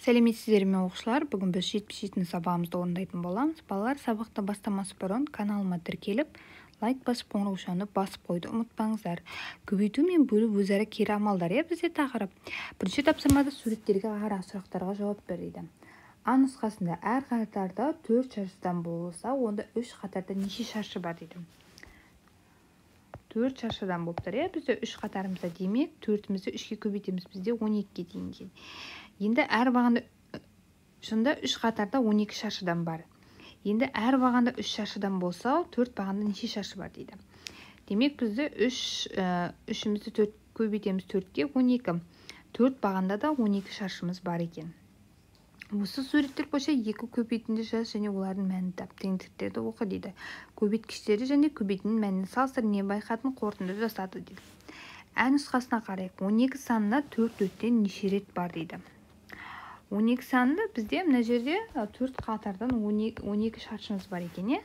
Сәлеметсіздер ме, оқушылар! Бүгін біз 77 сабағымызды орындайтын боламыз. Балалар, сабақты бастамас бұрын каналыма тіркеліп, лайк басып, қоңыраушаны басып қоюды ұмытпаңыздар. Көбейту мен бөлу өзара кері амалдар, иә, бізде тақырып. Бірінші тапсырмада суреттерге қара, сұрақтарға жауап бер дейді. А нұсқасында әр қатарда 4 шаршыдан болса, онда 3 қатарда неше шаршы бар дейді. 4 шаршыдан болып тұр, иә, бізде 3 қатарымызда. Демек, 4-імізді 3-ке көбейтеміз, бізде 12-ге дейін екен. Енді әр бағанда, сонда 3 қатарда 12 шаршыдан бар. Енді әр бағанда 3 шаршыдан болса, 4 бағанда неше шаршы бар дейді. Демек, бізде 3-імізді 4 көбейтеміз, 4-ке 12. 4 бағанда да 12 шаршымыз бар екен. Осы суреттер бойынша екі көбейтінді жаз және олардың мәнін тап. Теңдіктерді оқы дейді. Көбейткіштерді және көбейтіннің мәнін салыстыр, не байқадың, қорытынды жасады дейді. Ә нұсқасына қарайық. 12 санына 4 төрттен неше рет бар дейді. 12 санында бізде мына жерде 4 қатардан 12 шаршымыз бар екен, иә.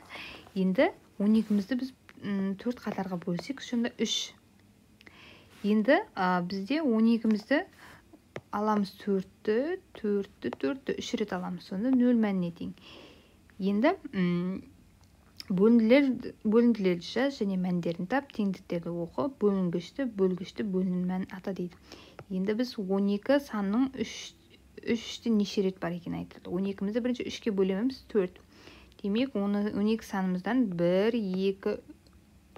Енді 12-мізді біз 4 қатарға бөлсек, сонда 3. Енді бізде 12-мізді аламыз, 4-ті, 4-ті, 4-ті 3 рет аламыз, сонда 0 мәніне тең. Енді бөлінділерді жаз және мәндерін тап, теңдіктерді оқы, бөлінгішті, бөлгішті, бөлінген мәнін ата дейді. Енді біз 12 санның 3-ті неше рет бар екенін айтады. 12-мізді бірінші 3-ке бөлеміз, 4. Демек, 12 санымыздан 1, 2,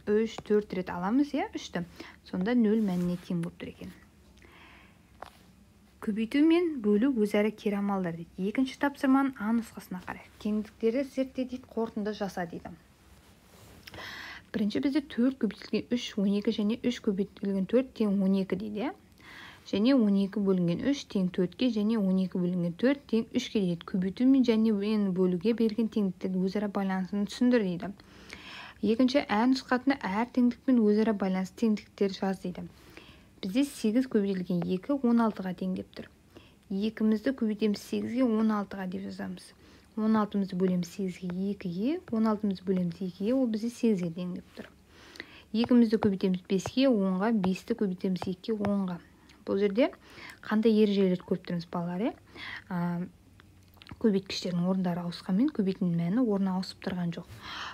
3, 4 рет аламыз, иә, 3-ті. Сонда 0 мәніне тең болып тұр екен. Көбейту мен бөлу өзара кері амалдар дейді. Екінші тапсырманың А нұсқасына қарайық. Теңдіктерді зертте дейді, қорытынды жаса дейді. Бірінші бізде 4 көбейтілген 3, 12 және 3 көбейтілген 4 тең 12 дейді, иә. Және 12 бөлінген 3 тең 4-ке және 12 бөлінген 4 тең 3-ке дейді. Көбейту мен және бөлуге берілген теңдіктердің өзара байланысын түсіндір дейді. Екінші ә нұсқасында әр теңдікпен өзара байланысты теңдіктер жаз дейді. Бізде 8 көбейтілген 2 16-ға тең деп тұр. 2-мізді көбейтеміз 8-ге, 16-ға деп жазамыз. 16-мызды бөлеміз 8-ге, 2-ге, 16-мызды бөлеміз 2-ге, ол бізде 8-ге тең деп тұр. 2-мізді көбейтеміз 5-ге, 10-ға, 5-ті көбейтеміз 2-ге, 10-ға. Бұл жерде қандай ережелерді көріп тұрмыз, балалар, иә? Көбейткіштердің орындары ауысқанмен көбейтіннің мәні орны ауысып тұрған жоқ.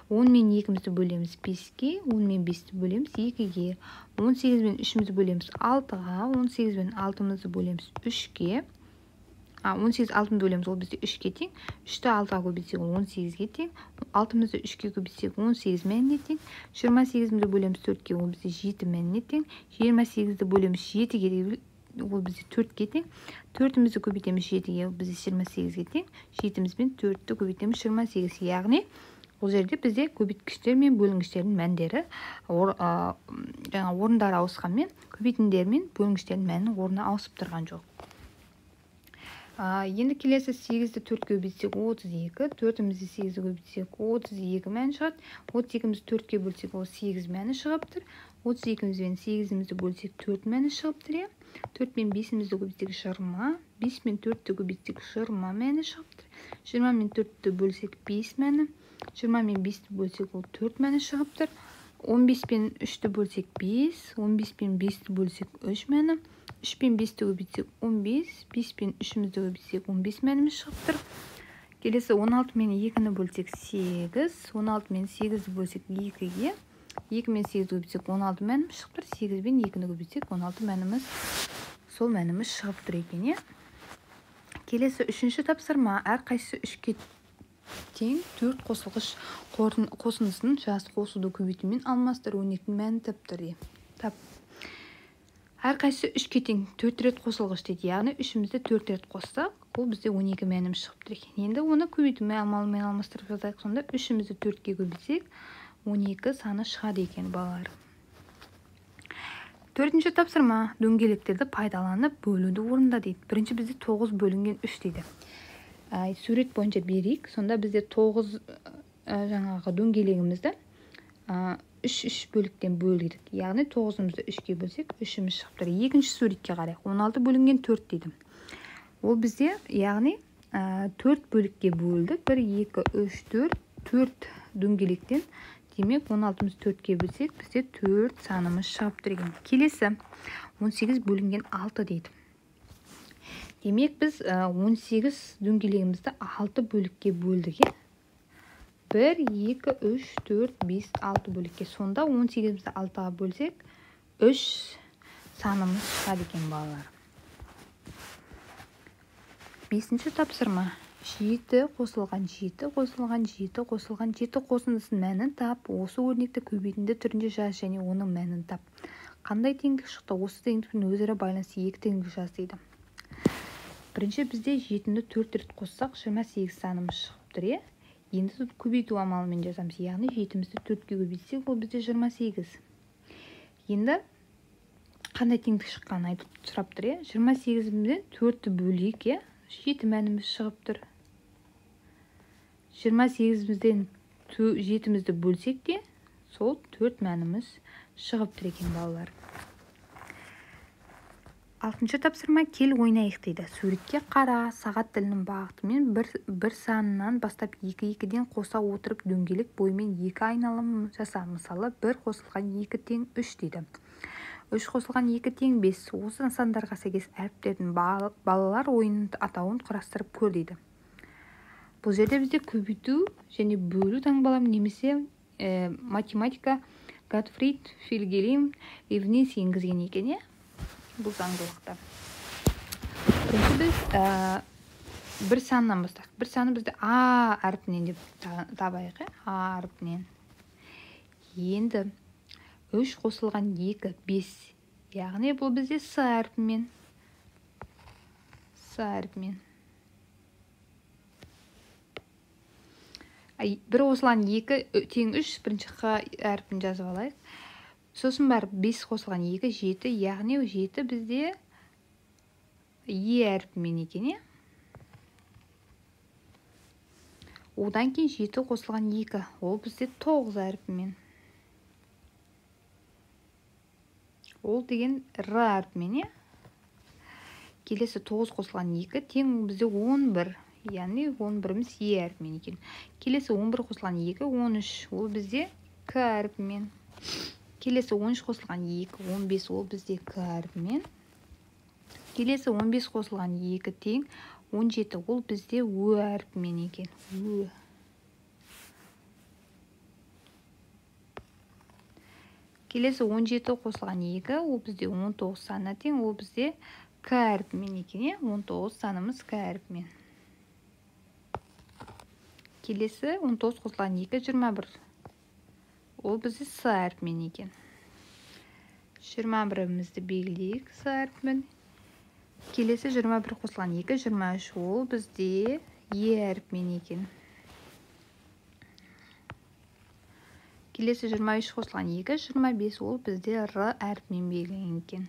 10 мен 2-мізді бөлеміз 5-ке, 10 мен 5-ті бөлеміз 2-ге, 18 мен 3-мізді бөлеміз 6-ға, 18 мен 6-мызды бөлеміз 3-ке, 18 6-ны бөлеміз, ол бізде 3-ке тең, 3-ті 6-ға көбейтсек, ол 18-ге тең, 6-мызды 3-ке көбейтсек, 18 мәніне тең, 28-мізді бөлеміз 4-ке, ол бізде 7 мәніне тең, 28-ді бөлеміз 7-ге, ол бізде 4-ке тең, 4-імізді көбейтеміз 7-ге, ол бізде 28-ге тең, 7-міз бен 4-ті көбейтеміз 28. Яғни бұл жерде бізде көбейткіштер мен бөлінгіштердің мәндері жаңа орындары ауысқанмен көбейтіндер мен бөлінгіштердің мәні орны ауысып тұрған жоқ. Енді келесі 8-ді 4-ке көбейтсек 32, 4-імізді 8-ді көбейтсек 32 мәні шығады, 32-мізді 4-ке бөлсек ол 8 мәні шығып тұр, 32-міз бен 8-імізді бөлсек 4 мәні шығып тұр, иә. 4 мен 5-імізді көбейтсек 20, 5 мен 4-ті көбейтсек 20 мәні шығып тұр, 20 мен 4-ті бөлсек 5 мәні, 20 мен 5-ті бөлсек ол 4 мәні шығып тұр, 15 пен 3-ті бөлсек 5, 15 пен 5-ті бөлсек 3 мәні, 3 пен 5-ті көбейтсек 15, 5 пен 3-імізді көбейтсек 15 мәніміз шығып тұр. Келесі 16 мен 2-ні бөлсек 8, 16 мен 8-ді бөлсек 2-ге, 2 мен 8-ді көбейтсек 16 мәніміз шығып тұр, 8 пен 2-ні көбейтсек 16 мәніміз, сол мәніміз шығып тұр екен, иә. Келесі үшінші тапсырма, әрқайсысы 3-ке тең 4 қосылғыш қосындысын жаз, қосуды көбейтумен алмастыр, 12-нің мәнін тап тұр, тап. Әрқайсысы 3-ке тең 4 рет қосылғыш дейді, яғни 3-імізді 4 рет қоссақ, ол бізде 12 мәніміз шығып тұр екен. Енді оны көбейтумен амалмен алмастырып жазайық, сонда 3-імізді 4-ке көбейтсек 12 саны шығады екен, балалар. Төртінші тапсырма, дөңгелектерді пайдаланып бөлуді орында дейді. Бірінші бізде 9 бөлінген 3 дейді. Сурет бойынша берейік, сонда бізде 9 жаңағы дөңгелегімізді 3 бөліктен бөлдік. Яғни 9-ымызды 3-ке бөлсек, 3-іміз шығып тұр. Екінші суретке қарайық. 16 бөлінген 4 дейді. Ол бізде, яғни 4 бөлікке бөлдік. 1, 2, 3, 4, 4 дөңгелектен. Демек, 16-ымызды 4-ке бөлсек, бізде 4 санымыз шығып тұр екен. Келесі 18 бөлінген 6 дейді. Демек, біз 18 дөңгелегімізді 6 бөлікке бөлдік. 1, 2, 3, 4, 5, 6 бөлікке. Сонда 18-імізді 6-ға бөлсек, 3 санымыз шығады екен, балалар. 5-ші тапсырма. 7 қосылған 7 қосылған 7 қосылған 7 қосындысының мәнін тап. Осы өрнекті көбейтінді түрінде жаз және оның мәнін тап. Қандай теңдік шықты? Осы теңдікпен өзара байланысты 2 теңдік жаз дейді. Бірінші бізде 7-ні 4 рет қоссақ, 28 санымыз шығып тұр, е? Енді көбейту амалымен жазамыз. Яғни 7-мізді 4-ке көбейтсек, ол бізде 28. Енді қандай теңдік шыққанын айтып сұрап тұр, е? 28-мізден 4-ті бөлейік, е? 7 мәніміз шығып тұр. 28-мізден 7-мізді бөлсек те, сол 4 мәніміз шығып тұр екен, балалар. 6-шы тапсырма. Кел ойнайық дейді. Суретке қара, сағат тілінің бағытымен бір санынан бастап 2-2-ден қоса отырып дөңгелек бойымен 2 айналым жаса. Мысалы, 1 қосылған 2 тең 3 дейді. 3 қосылған 2 тең 5. Осы сандарға сәйкес әріптердің балалар ойынының атауын құрастырып көр дейді. Бұл жерде бізде көбейту және бөлу таңбалары немесе математика Готфрид Вильгельм Лейбниц енгізген екен, е? Бұл заңдылықты. Бірінші біз бір саннан бастайық. Бір саны бізде А әрпінен деп табайық, е? А әрпінен. Енді 3 қосылған 2, 5. Яғни бұл бізде С әрпімен. С әрпімен. 1 қосылған 2 тең 3, бірінші Х әрпін жазып алайық. Сосын барып 5 қосылған 2, 7, яғни 7 бізде Е әрпімен екен, е? Одан кейін 7 қосылған 2, ол бізде 9 әрпімен. Ол деген Р әрпімен, е? Келесі 9 қосылған 2 тең бізде 11, яғни 11-іміз Е әрпімен екен. Келесі 11 қосылған 2, 13, ол бізде К әрпімен. Келесі 13 қосылған 2, 15, ол бізде К әрпімен. Келесі 15 қосылған 2 тең 17, ол бізде Ö әрпімен екен. Ö. Келесі 17 қосылған 2, ол бізде 19 санына тең, ол бізде К әрпімен екен, е? 19 санымыз К әрпімен. Келесі 19 қосылған 2, 21. Ол бізде С әрпімен екен. 21-імізді белгілейік С әрпімен. Келесі 21 қосылған 2, 23, ол бізде Е әрпімен екен. Келесі 23 қосылған 2, 25, ол бізде Р әрпімен белгіленген екен.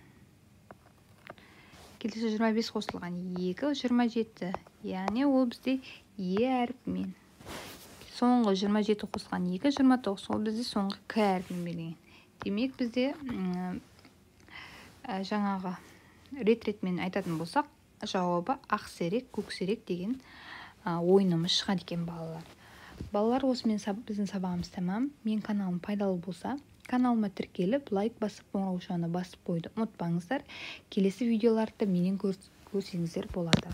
Келесі 25 қосылған 2, 27, яғни ол бізде Е әрпімен. Соңғы 27 қосылған 2, 29, ол бізде соңғы К әрпімен белгіленген. Демек, бізде жаңағы рет-ретмен айтатын болсақ, жауабы ақсерек, көксерек деген ойынымыз шығады екен, балалар. Балалар, осымен біздің сабағымыз тәмам. Мен каналым пайдалы болса, каналыма тіркеліп, лайк басып, қоңыраушаны басып қоюды ұмытпаңыздар. Келесі видеоларды менен көрсеңіздер болады.